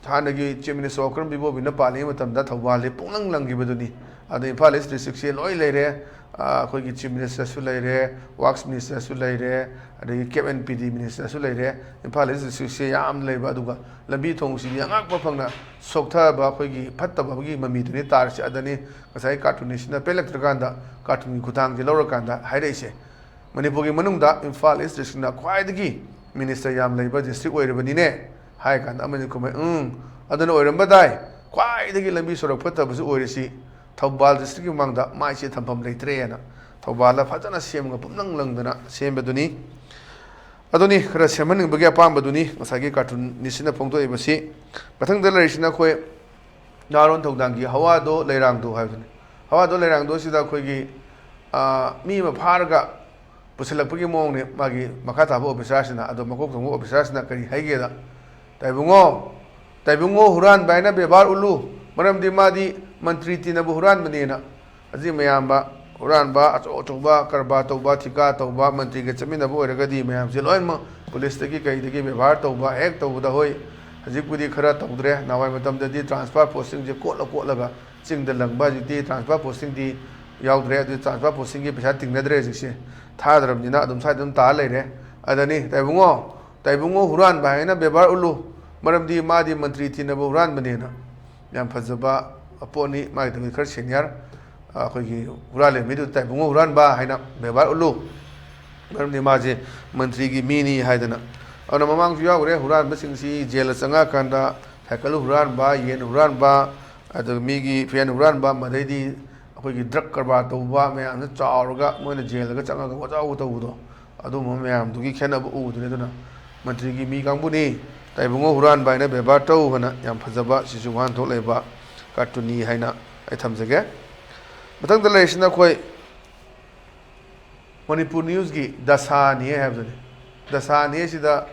ꯍꯥꯟꯅꯒꯤ ꯆꯤꯐ ꯃꯤꯅꯤꯁꯇꯔ ꯑꯣꯀ꯭ꯔꯝ ꯏꯕꯣꯕꯤꯅ ꯄꯥꯜꯂꯤꯉꯩ ꯃꯇꯝꯗ ꯊꯧꯕꯥꯜꯁꯦ ꯄꯨꯡꯂꯪ ꯂꯪꯈꯤꯕꯗꯨꯅꯤ꯫ ꯑꯗ ꯏꯝꯐꯥꯜ ꯏꯁ ꯗꯤꯁꯇ꯭ꯔꯤꯛꯁꯦ ꯂꯣꯏ ꯂꯩꯔꯦ꯫ ꯑ, ꯑꯩꯈꯣꯏꯒꯤ ꯆꯤꯐ ꯃꯤꯅꯤꯁꯇꯔꯁꯨ ꯂꯩꯔꯦ, ꯋꯥꯔꯛꯁ ꯃꯤꯅꯤꯁꯇꯔꯁꯨ ꯂꯩꯔꯦ, ꯑꯗꯒꯤ ꯀꯦꯞ ꯑꯦꯟ ꯄꯤ ꯗꯤ ꯃꯤꯅꯤꯁꯇꯔꯁꯨ ꯂꯩꯔꯦ꯫ ꯏꯝꯐꯥꯜ ꯏꯁ ꯗꯤꯁꯇ꯭ꯔꯤꯛꯁꯦ ꯌꯥꯝ ꯂꯩꯕ, ꯑꯗꯨꯒ ꯂꯝꯕꯤ ꯊꯣꯡꯁꯤꯗꯤ ꯑꯉꯛꯄ ꯐꯪꯅ ꯁꯣꯛꯊꯕ, ꯑꯩꯈꯣꯏꯒꯤ ꯐꯠꯇꯕꯒꯤ ꯃꯃꯤꯗꯨꯅꯤ ꯇꯥꯔꯤꯁꯦ꯫ ꯑꯗꯅꯤ ꯉꯁꯥꯏ ꯀꯥꯔꯇꯨꯟꯅꯤꯁꯤꯅ ꯄꯦꯜꯂꯛꯇ꯭ꯔꯀꯥꯟꯗ ꯀꯥꯔꯇꯨꯟꯒꯤ ꯈꯨꯊꯥꯡꯁꯦ ꯂꯧꯔꯀꯥꯟꯗ ꯍꯥꯏꯔꯛꯏꯁꯦ꯫ ꯃꯅꯤꯄꯨꯔꯒꯤ ꯃꯅꯨꯡꯗ ꯏꯝꯐꯥꯜ ꯏꯁ ꯗꯤꯁꯇ꯭ꯔꯤꯛꯅ ꯈ꯭ꯋꯥꯏꯗꯒꯤ ꯃꯤꯅꯤꯁꯇꯔ ꯌꯥꯝ ꯂꯩꯕ ꯗꯤꯁꯇ꯭ꯔꯤꯛ ꯑꯣꯏꯔꯕꯅꯤꯅꯦ ꯍꯥꯏ ꯀꯥꯟꯗ ꯑꯃꯅ ꯈꯨꯝꯃꯦ, "ꯎꯝ, ꯑꯗꯨꯅ ꯑꯣꯏꯔꯝꯕ ꯇꯥꯏ, ꯈ꯭ꯋꯥꯏꯗꯒꯤ ꯂꯝꯕꯤ ꯁꯣꯔꯣꯛ ꯐꯠꯇꯕꯁꯨ ꯑꯣꯏꯔꯤꯁꯤ ꯊꯧꯕꯥꯜ ꯗꯤꯁꯇ꯭ꯔꯤꯛꯀꯤ ꯃꯃꯥꯡꯗ ꯃꯥꯏꯁꯦ ꯊꯝꯐꯝ ꯂꯩꯇ꯭ꯔꯦꯅ ꯊꯧꯕꯥꯜꯗ ꯐꯖꯅ ꯁꯦꯝꯃꯒ ꯄꯨꯝꯂꯪ ꯂꯪꯗꯅ ꯁꯦꯝꯕꯗꯨꯅꯤ꯫ ꯑꯗꯨꯅꯤ ꯈꯔ ꯁꯦꯝꯍꯟꯅꯤꯡꯕꯒꯤ ꯑꯄꯥꯝꯕꯗꯨꯅꯤ ꯉꯁꯥꯏꯒꯤ ꯀꯥꯔꯇꯨꯟꯅꯤꯁꯤꯅ ꯐꯣꯡꯗꯣꯛꯏꯕꯁꯤ꯫ ꯃꯊꯪꯗ ꯂꯩꯔꯤꯁꯤꯅ ꯑꯩꯈꯣꯏ ꯅꯍꯥꯔꯣꯟ ꯊꯧꯗꯥꯡꯒꯤ ꯍꯋꯥꯗꯣ ꯂꯩꯔꯥꯡꯗꯣ ꯍꯥꯏꯕꯗꯨꯅꯤ꯫ ꯍꯋꯥꯗꯣ ꯂꯩꯔꯥꯡꯗꯣ ꯁꯤꯗ ꯑꯩꯈꯣꯏꯒꯤ, ꯑ, ꯃꯤ ꯑꯃ ꯐꯥꯔꯒ ꯄꯨꯁꯤꯜꯂꯛꯄꯒꯤ ꯃꯑꯣꯡꯅꯤ ꯃꯥꯒꯤ ꯃꯈꯥ ꯊꯥꯕ ꯑꯣꯐꯤꯁꯥꯔꯁꯤꯅ꯫ ꯑꯗꯣ ꯃꯀꯣꯛ ꯊꯣꯡꯕ ꯑꯣꯐꯤꯁꯥꯔꯁꯤꯅ ꯀꯔꯤ ꯍꯥꯏꯒꯦꯗ, "ꯇꯥꯏꯕꯨꯡꯉꯣ, ꯇꯥꯏꯕꯨꯡꯉꯣ ꯍꯨꯔꯥꯟꯕ ꯍꯥꯏꯅ ꯕꯦꯕꯥꯔ ꯎꯠꯂꯨ, ꯃꯔꯝꯗꯤ ꯃꯥꯗꯤ ꯃꯟꯇ꯭ꯔꯤ ꯇꯤꯟꯅꯕ ꯍꯨꯔꯥꯟꯕꯅꯦꯅ"꯫ ꯑꯁꯤ ꯃꯌꯥꯝꯕ ꯍꯨꯔꯥꯟꯕ, ꯑꯆꯧ ꯑꯆꯧꯕ ꯀꯔꯕꯥꯔ ꯇꯧꯕ, ꯊꯤꯀꯥ ꯇꯧꯕ, ꯃꯟꯇ꯭ꯔꯤꯒ ꯆꯠꯃꯤꯟꯅꯕ ꯑꯣꯏꯔꯒꯗꯤ ꯃꯌꯥꯝꯁꯦ ꯂꯣꯏꯅꯃꯛ ꯄꯨꯂꯤꯁꯇꯒꯤ ꯀꯩꯗꯒꯤ ꯕꯦꯕꯥꯔ ꯇꯧꯕ ꯍꯦꯛ ꯇꯧꯕꯗ, ꯍꯣꯏ, ꯍꯧꯖꯤꯛꯄꯨꯗꯤ ꯈꯔ ꯇꯧꯗ꯭ꯔꯦ꯫ ꯅꯍꯥꯟꯋꯥꯏ ꯃꯇꯝꯗꯗꯤ ꯇ꯭ꯔꯥꯟꯁꯐꯔ ꯄꯣꯁꯇꯤꯡꯁꯦ ꯀꯣꯠꯂ ꯀꯣꯠꯂꯒ ꯆꯤꯡꯗ ꯂꯪꯕ, ꯍꯧꯖꯤꯛꯇꯤ ꯇ꯭ꯔꯥꯟꯁꯐꯔ ꯄꯣꯁꯇꯤꯡꯗꯤ ꯌꯥꯎꯗ꯭ꯔꯦ꯫ ꯑꯗꯨ ꯇ꯭ꯔꯥꯟꯁꯐꯔ ꯄꯣꯁꯇꯤꯡꯒꯤ ꯄꯩꯁꯥ ꯇꯤꯡꯅꯗ꯭ꯔꯦ ꯍꯧꯖꯤꯛꯁꯦ, ꯊꯥꯗ꯭ꯔꯕꯅꯤꯅ ꯑꯗꯨꯝ ꯁ꯭ꯋꯥꯏꯗ ꯑꯗꯨꯝ ꯇꯥꯔ ꯂꯩꯔꯦ꯫ ꯑꯗꯅꯤ ꯇꯥꯏꯕꯨꯡꯉꯣ, ꯇꯥꯏꯕꯨꯡꯉꯣ ꯍꯨꯔꯥꯟꯕ ꯍꯥꯏꯅ ꯕꯦꯕꯥꯔ ꯎꯠꯂꯨ, ꯃꯔꯝꯗꯤ ꯃꯥꯗꯤ ꯃꯟꯇ꯭ꯔꯤ ꯇꯤꯟꯅꯕ ꯍꯨꯔꯥꯟꯕꯅꯦꯅ꯫ ꯌꯥꯝ ꯐꯖꯕ ꯄꯣꯠꯅꯤ꯫ ꯃꯥꯒꯤꯗꯃꯛ ꯈꯔ ꯁꯦꯅꯤꯌꯔ, ꯑꯩꯈꯣꯏꯒꯤ ꯍꯨꯔꯥꯜꯂꯦ ꯃꯤꯗꯨ ꯇꯥꯏꯕꯨꯡꯉꯣ ꯍꯨꯔꯥꯟꯕ ꯍꯥꯏꯅ ꯕꯦꯕꯥꯔ ꯎꯠꯂꯨ, ꯃꯔꯝꯗꯤ ꯃꯥꯁꯦ ꯃꯟꯇ꯭ꯔꯤꯒꯤ ꯃꯤꯅꯤ ꯍꯥꯏꯗꯅ꯫ ꯑꯗꯨꯅ ꯃꯃꯥꯡꯁꯨ ꯌꯥꯎꯈ꯭ꯔꯦ, ꯍꯨꯔꯥꯟꯕꯁꯤꯡꯁꯤ ꯖꯦꯜꯗ ꯆꯪꯉꯛꯑꯀꯥꯟꯗ ꯁꯥꯏꯀꯜ ꯍꯨꯔꯥꯟꯕ, ꯌꯦꯟ ꯍꯨꯔꯥꯟꯕ, ꯑꯗꯨꯒ ꯃꯤꯒꯤ ꯐꯦꯟ ꯍꯨꯔꯥꯟꯕ, ꯃꯗꯩꯗꯤ ꯑꯩꯈꯣꯏꯒꯤ ꯗ꯭ꯔꯒ ꯀꯔꯕꯥꯔ ꯇꯧꯕ ꯃꯌꯥꯝꯁꯤꯅ ꯆꯥꯎꯔꯒ ꯃꯣꯏꯅ ꯖꯦꯜꯗꯒ ꯆꯪꯉꯒ ꯋꯥꯖꯥꯎ ꯇꯧꯕꯗꯣ, ꯑꯗꯨꯒꯨꯝꯕ ꯃꯌꯥꯝꯗꯨꯒꯤ ꯈꯦꯠꯅꯕ ꯎꯗ꯭ꯔꯦ꯫ ꯑꯗꯨꯅ ꯃꯟꯇ꯭ꯔꯤꯒꯤ ꯃꯤ ꯀꯥꯡꯕꯨꯅꯤ, ꯇꯥꯏꯕꯨꯡꯉꯣ ꯍꯨꯔꯥꯟꯕ ꯍꯥꯏꯅ ꯕꯦꯕꯥꯔ ꯇꯧ ꯍꯥꯏꯅ ꯌꯥꯝ ꯐꯖꯕ ꯁꯤꯁꯨ ꯋꯥꯍꯟꯊꯣꯛ ꯂꯩꯕ ꯀꯥꯔꯇꯨꯟꯅꯤ ꯍꯥꯏꯅ ꯑꯩ ꯊꯝꯖꯒꯦ꯫ ꯃꯊꯪꯗ ꯂꯩꯔꯤꯁꯤꯅ ꯑꯩꯈꯣꯏ ꯃꯅꯤꯄꯨꯔ ꯅ꯭ꯌꯨꯁꯀꯤ ꯗꯁꯥꯅꯤ ꯍꯥꯏꯕꯗꯨꯅꯤ꯫ ꯗꯁꯥꯅꯤ ꯍꯥꯏꯁꯤꯗ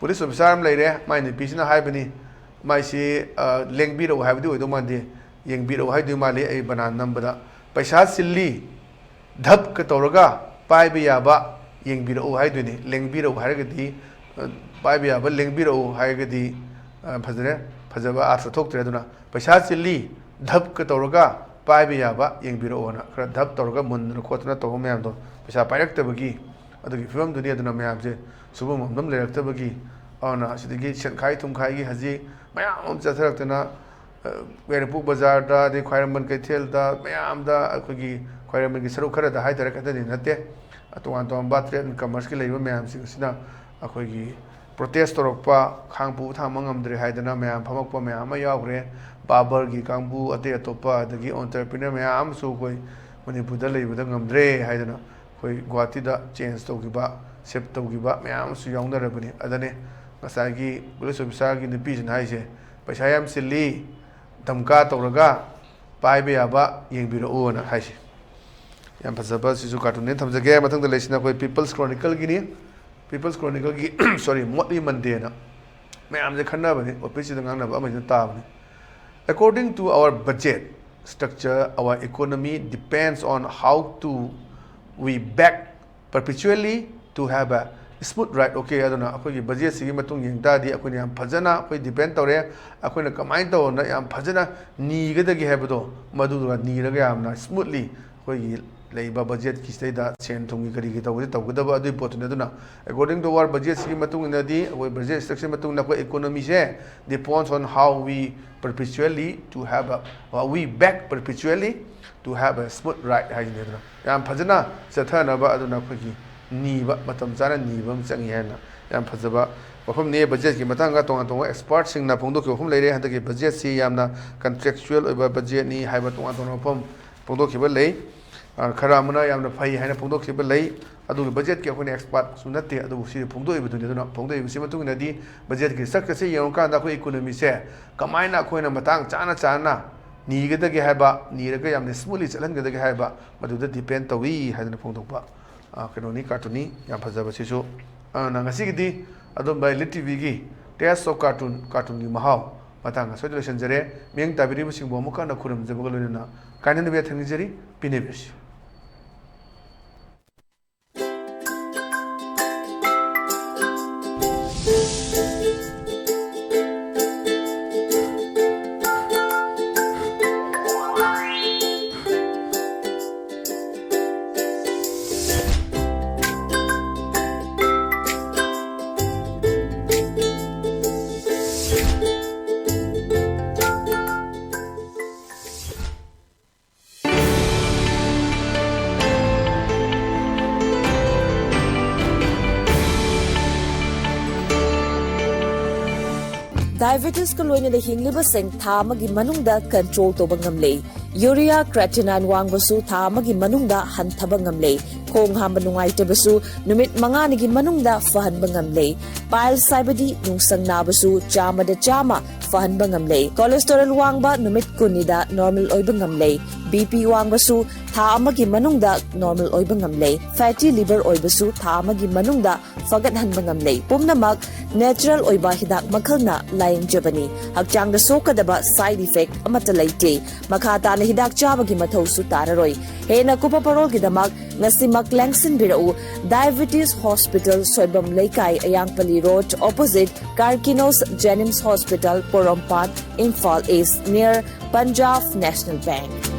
ꯄꯨꯂꯤꯁ ꯑꯣꯐꯤꯁꯥꯔ ꯑꯃ ꯂꯩꯔꯦ, ꯃꯥꯏ ꯅꯨꯄꯤꯁꯤꯅ ꯍꯥꯏꯕꯅꯤ, ꯃꯥꯏꯁꯤ, ꯑ, ꯂꯦꯡꯕꯤꯔꯛꯎ ꯍꯥꯏꯕꯗꯤ ꯑꯣꯏꯗꯧ ꯃꯥꯟꯗꯦ, ꯌꯦꯡꯕꯤꯔꯛꯎ ꯍꯥꯏꯗꯣꯏ ꯃꯥꯜꯂꯤ ꯑꯩ ꯕꯅꯥꯟ ꯅꯝꯕꯗ꯫ ꯄꯩꯁꯥ ꯆꯤꯜꯂꯤ, ꯙꯞꯀ ꯇꯧꯔꯒ ꯄꯥꯏꯕ ꯌꯥꯕ ꯌꯦꯡꯕꯤꯔꯛꯎ ꯍꯥꯏꯗꯣꯏꯅꯤ꯫ ꯂꯦꯡꯕꯤꯔꯛꯎ ꯍꯥꯏꯔꯒꯗꯤ, ꯑ, ꯄꯥꯏꯕ ꯌꯥꯕ ꯂꯦꯡꯕꯤꯔꯛꯎ ꯍꯥꯏꯔꯒꯗꯤ, ꯑ, ꯐꯖꯔꯦ, ꯐꯖꯕ ꯑꯥꯔꯊ ꯊꯣꯛꯇ꯭ꯔꯦ꯫ ꯑꯗꯨꯅ ꯄꯩꯁꯥ ꯆꯤꯜꯂꯤ, ꯙꯞꯀ ꯇꯧꯔꯒ ꯄꯥꯏꯕ ꯌꯥꯕ ꯌꯦꯡꯕꯤꯔꯛꯑꯣꯅ ꯈꯔ ꯙꯞ ꯇꯧꯔꯒ ꯃꯨꯟꯗꯅ ꯈꯣꯠꯇꯅ ꯇꯧꯕ ꯃꯌꯥꯝꯗꯣ, ꯄꯩꯁꯥ ꯄꯥꯏꯔꯛꯇꯕꯒꯤ ꯑꯗꯨꯒꯤ ꯐꯤꯕꯝꯗꯨꯅꯤ꯫ ꯑꯗꯨꯅ ꯃꯌꯥꯝꯁꯦ ꯁꯨꯐꯝ ꯅꯣꯝꯐꯝ ꯂꯩꯔꯛꯇꯕꯒꯤ, ꯑꯗꯨꯅ ꯑꯁꯤꯗꯒꯤ ꯁꯦꯟꯈꯥꯏ ꯊꯨꯝꯈꯥꯏꯒꯤ ꯍꯧꯖꯤꯛ ꯃꯌꯥꯝ ꯑꯃ ꯆꯠꯊꯔꯛꯇꯅ, ꯑ, ꯌꯥꯏꯔꯤꯄꯣꯛ ꯕꯖꯥꯔꯗ, ꯑꯗꯩ ꯈ꯭ꯋꯥꯏꯔꯝꯕꯟ ꯀꯩꯊꯦꯜꯗ, ꯃꯌꯥꯝꯗ ꯑꯩꯈꯣꯏꯒꯤ ꯈ꯭ꯋꯥꯏꯔꯝꯕꯟꯒꯤ ꯁꯔꯨꯛ ꯈꯔꯗ ꯍꯥꯏꯇꯥꯔꯦ, ꯈꯛꯇꯗꯤ ꯅꯠꯇꯦ, ꯇꯣꯉꯥꯟ ꯇꯣꯉꯥꯟꯕ trade and commerceꯀꯤ ꯂꯩꯔꯤꯕ ꯃꯌꯥꯝꯁꯤꯡ ꯑꯁꯤꯅ ꯑꯩꯈꯣꯏꯒꯤ protest ꯇꯧꯔꯛꯄ, ꯈꯥꯡ ꯄꯨꯕ ꯊꯥꯡꯕ ꯉꯝꯗ꯭ꯔꯦ ꯍꯥꯏꯗꯅ ꯃꯌꯥꯝ ꯐꯝꯃꯛꯄ ꯃꯌꯥꯝ ꯑꯃ ꯌꯥꯎꯈ꯭ꯔꯦ꯫ ꯕꯥꯕꯔꯒꯤ ꯀꯥꯡꯕꯨ, ꯑꯇꯩ ꯑꯇꯣꯞꯄ, ꯑꯗꯒꯤ entrepreneur ꯃꯌꯥꯝ ꯑꯃꯁꯨ ꯑꯩꯈꯣꯏ ꯃꯅꯤꯄꯨꯔꯗ ꯂꯩꯕꯗ ꯉꯝꯗ꯭ꯔꯦ ꯍꯥꯏꯗꯅ ꯑꯩꯈꯣꯏ ꯒꯨꯍꯥꯇꯤꯗ change ꯇꯧꯈꯤꯕ, shift ꯇꯧꯈꯤꯕ ꯃꯌꯥꯝ ꯑꯃꯁꯨ ꯌꯥꯎꯅꯔꯕꯅꯤ꯫ ꯑꯗꯨꯅꯤ ꯉꯁꯥꯏꯒꯤ ꯄꯨꯂꯤꯁ ꯑꯣꯐꯤꯁꯥꯔꯒꯤ ꯅꯨꯄꯤꯁꯤꯅ ꯍꯥꯏꯁꯦ, "ꯄꯩꯁꯥ ꯌꯥꯝ ꯆꯤꯜꯂꯤ, ꯙꯝꯀꯥ ꯇꯧꯔꯒ ꯄꯥꯏꯕ ꯌꯥꯕ ꯌꯦꯡꯕꯤꯔꯛꯎꯅ" ꯍꯥꯏꯁꯦ꯫ ꯌꯥꯝ ꯐꯖꯕ ꯁꯤꯁꯨ cartoonꯅꯦ, ꯊꯝꯖꯒꯦ꯫ ꯃꯊꯪꯗ ꯂꯩꯁꯤꯅ ꯑꯩꯈꯣꯏ People's Chronicleꯒꯤꯅꯤ꯫ People's Chronicleꯒꯤ, sorry, Morning Mondayꯅ ꯃꯌꯥꯝꯁꯦ ꯈꯟꯅꯕꯅꯤ, officeꯁꯤꯗ ꯉꯥꯡꯅꯕ ꯑꯃꯁꯤꯅ ꯇꯥꯕꯅꯤ꯫ "According to our budget structure, our economy depends on how to we beg perpetually to have a smooth ride." Okay, ꯑꯗꯨꯅ ꯑꯩꯈꯣꯏꯒꯤ budgetꯁꯤꯒꯤ ꯃꯇꯨꯡ ꯌꯦꯡ ꯇꯥꯔꯗꯤ ꯑꯩꯈꯣꯏꯅ ꯌꯥꯝ ꯐꯖꯅ ꯑꯩꯈꯣꯏ depend ꯇꯧꯔꯦ꯫ ꯑꯩꯈꯣꯏꯅ ꯀꯃꯥꯏꯅ ꯇꯧꯗꯅ ꯌꯥꯝ ꯐꯖꯅ ꯅꯤꯒꯗꯒꯦ ꯍꯥꯏꯕꯗꯣ, ꯃꯗꯨꯒ ꯅꯤꯔꯒ ꯌꯥꯝꯅ smoothly ꯑꯩꯈꯣꯏꯒꯤ ꯂꯩꯕ budgetꯀꯤ ꯁꯤꯗꯩꯗ ꯁꯦꯟ ꯊꯨꯝꯒꯤ ꯀꯔꯤꯒꯤ ꯇꯧꯕꯁꯦ ꯇꯧꯒꯗꯕ ꯑꯗꯨꯒꯤ ꯄꯣꯠꯇꯨꯅꯤ꯫ ꯑꯗꯨꯅ according to our budgetꯁꯤꯒꯤ ꯃꯇꯨꯡ ꯏꯟꯅꯗꯤ, ꯑꯩꯈꯣꯏ budget structureꯒꯤ ꯃꯇꯨꯡ ꯏꯟꯅ ꯑꯩꯈꯣꯏ economyꯁꯦ depends on how we perpetually to have a, we beg perpetually to have a smooth ride ꯍꯥꯏꯁꯤꯅꯤ꯫ ꯑꯗꯨꯅ ꯌꯥꯝ ꯐꯖꯅ ꯆꯠꯊꯅꯕ ꯑꯗꯨꯅ ꯑꯩꯈꯣꯏꯒꯤ ꯅꯤꯕ, ꯃꯇꯝ ꯆꯥꯅ ꯅꯤꯕ ꯑꯃ ꯆꯪꯉꯤ ꯍꯥꯏꯅ ꯌꯥꯝ ꯐꯖꯕ ꯋꯥꯐꯝꯅꯤ꯫ Budgetꯀꯤ ꯃꯇꯥꯡꯗ ꯇꯣꯉꯥꯟ ꯇꯣꯉꯥꯟꯕ expertꯁꯤꯡꯅ ꯐꯣꯡꯗꯣꯛꯈꯤꯕ ꯋꯥꯐꯝ ꯂꯩꯔꯦ꯫ ꯍꯟꯗꯛꯀꯤ budgetꯁꯤ ꯌꯥꯝꯅ contractual ꯑꯣꯏꯕ budgetꯅꯤ ꯍꯥꯏꯕ ꯇꯣꯉꯥꯟ ꯇꯣꯉꯥꯟꯕ ꯋꯥꯐꯝ ꯐꯣꯡꯗꯣꯛꯈꯤꯕ ꯂꯩ꯫ ꯑ, ꯈꯔ ꯑꯃꯅ ꯌꯥꯝꯅ ꯐꯩ ꯍꯥꯏꯅ ꯐꯣꯡꯗꯣꯛꯈꯤꯕ ꯂꯩ꯫ ꯑꯗꯨꯒꯤ budgetꯀꯤ ꯑꯩꯈꯣꯏꯅ expertꯁꯨ ꯅꯠꯇꯦ, ꯑꯗꯨꯕꯨ ꯁꯤ ꯐꯣꯡꯗꯣꯛꯏꯕꯗꯨꯅꯤ꯫ ꯑꯗꯨꯅ ꯐꯣꯡꯗꯣꯛꯏꯕꯁꯤ ꯃꯇꯨꯡ ꯏꯟꯅꯗꯤ budgetꯀꯤ structureꯁꯦ ꯌꯦꯡꯉꯀꯥꯟꯗ ꯑꯩꯈꯣꯏ economyꯁꯦ ꯀꯃꯥꯏꯅ ꯑꯩꯈꯣꯏꯅ ꯃꯇꯥꯡ ꯆꯥꯅ ꯆꯥꯅ ꯅꯤꯒꯗꯒꯦ ꯍꯥꯏꯕ, ꯅꯤꯔꯒ ꯌꯥꯝꯅ smoothly ꯆꯠꯍꯟꯒꯗꯒꯦ ꯍꯥꯏꯕ, ꯃꯗꯨꯗ depend ꯇꯧꯏ ꯍꯥꯏꯗꯅ ꯐꯣꯡꯗꯣꯛꯄ꯫ ꯑ, ꯀꯩꯅꯣꯅꯤ, ꯀꯥꯔꯇꯨꯟꯅꯤ, ꯌꯥꯝ ꯐꯖꯕ ꯁꯤꯁꯨ꯫ ꯑꯗꯨꯅ ꯉꯁꯤꯒꯤꯗꯤ ꯑꯗꯨꯝ ꯕꯥꯏ ꯂꯤꯠ ꯇꯤꯚꯤꯒꯤ Taste of Cartoon, ꯀꯥꯔꯇꯨꯟꯒꯤ ꯃꯍꯥꯎ ꯃꯇꯥꯡ ꯑꯁ꯭ꯋꯥꯏꯗ ꯂꯣꯏꯁꯤꯟꯖꯔꯦ꯫ ꯃꯤꯠꯌꯦꯡ ꯇꯥꯕꯤꯔꯤꯕꯁꯤꯡꯕꯨ ꯑꯃꯨꯛꯀ ꯍꯟꯅ ꯈꯨꯔꯨꯝꯖꯕꯒ ꯂꯣꯏꯅꯅ ꯀꯥꯏꯅꯅꯕ ꯌꯥꯊꯪ ꯅꯤꯖꯔꯤ꯫ ꯄꯤꯅꯕꯤꯔꯁꯤ꯫ ꯗꯥꯏꯕꯦꯇꯤꯁꯀ ꯂꯣꯏꯅꯅ ꯍꯤꯡꯂꯤꯕꯁꯤꯡ ꯊꯥ ꯑꯃꯒꯤ ꯃꯅꯨꯡꯗ ꯀꯟꯇ꯭ꯔꯣꯜ ꯇꯧꯕ ꯉꯝꯂꯦ꯫ ꯌꯨꯔꯤꯌꯥ, ꯀ꯭ꯔꯦꯇꯤꯅꯥꯏꯟ ꯋꯥꯡꯕꯁꯨ ꯊꯥ ꯑꯃꯒꯤ ꯃꯅꯨꯡꯗ ꯍꯟꯊꯕ ꯉꯝꯂꯦ꯫ ꯈꯣꯡ ꯍꯥꯝꯕ ꯅꯨꯡꯉꯥꯏꯇꯕꯁꯨ ꯅꯨꯃꯤꯠ ꯃꯉꯥꯅꯤꯒꯤ ꯃꯅꯨꯡꯗ ꯐꯍꯟꯕ ꯉꯝꯂꯦ꯫ ꯄꯥꯏꯜꯁ ꯍꯥꯏꯕꯗꯤ ꯅꯨꯡꯁꯪ ꯅꯥꯕꯁꯨ ꯆꯥꯝꯃꯗ ꯆꯥꯝꯃ ꯐꯍꯟꯕ ꯉꯝꯂꯦ꯫ ꯀꯣꯂꯦꯁꯇꯣꯔꯦꯜ ꯋꯥꯡꯕ ꯅꯨꯃꯤꯠ ꯀꯨꯟꯅꯤꯗ ꯅꯣꯔꯃꯦꯜ ꯑꯣꯏꯕ ꯉꯝꯂꯦ꯫ ꯕꯤ ꯄꯤ ꯋꯥꯡꯕꯁꯨ ꯊꯥ ꯑꯃꯒꯤ ꯃꯅꯨꯡꯗ ꯅꯣꯔꯃꯦꯜ ꯑꯣꯏꯕ ꯉꯝꯂꯦ꯫ ꯐꯦꯇꯤ ꯂꯤꯚꯔ ꯑꯣꯏꯕꯁꯨ ꯊꯥ ꯑꯃꯒꯤ ꯃꯅꯨꯡꯗ ꯐꯒꯠꯍꯟꯕ ꯉꯝꯂꯦ꯫ ꯄꯨꯝꯅꯃꯛ ꯅꯦꯆꯔꯦꯜ ꯑꯣꯏꯕ ꯍꯤꯗꯥꯛ ꯃꯈꯜꯅ ꯂꯥꯌꯦꯡꯖꯕꯅꯤ꯫ ꯍꯛꯆꯥꯡꯗ ꯁꯣꯛꯀꯗꯕ ꯁꯥꯏꯗ ꯏꯐꯦꯛ ꯑꯃꯠꯇ ꯂꯩꯇꯦ꯫ ꯃꯈꯥ ꯇꯥꯅ ꯍꯤꯗꯥꯛ ꯆꯥꯕꯒꯤ ꯃꯊꯧꯁꯨ ꯇꯥꯔꯔꯣꯏ꯫ ꯍꯦꯟꯅ ꯀꯨꯞꯄ ꯄꯔꯣꯜꯒꯤꯗꯃꯛ ꯉꯁꯤꯃꯛ ꯂꯦꯡꯁꯤꯟꯕꯤꯔꯛꯎ꯫ ꯗꯥꯏꯕꯦꯇꯤꯁ ꯍꯣꯁꯄꯤꯇꯥꯜ, ꯁꯣꯏꯕꯝ ꯂꯩꯀꯥꯏ, ꯑꯌꯥꯡꯄꯜꯂꯤ ꯔꯣꯗ, ꯑꯣꯄꯣꯖꯤꯠ ꯀꯥꯔꯀꯤꯅꯣꯁ ꯖꯦꯅꯤꯝꯁ ꯍꯣꯁꯄꯤꯇꯥꯜ, ꯄꯣꯔꯣꯝꯄꯥꯠ, ꯏꯝꯐꯥꯜ ꯏꯁ꯭ꯠ, ꯅꯤꯌꯔ ꯄꯟꯖꯥꯕ ꯅꯦꯁꯅꯦꯜ ꯕꯦꯡꯛ꯫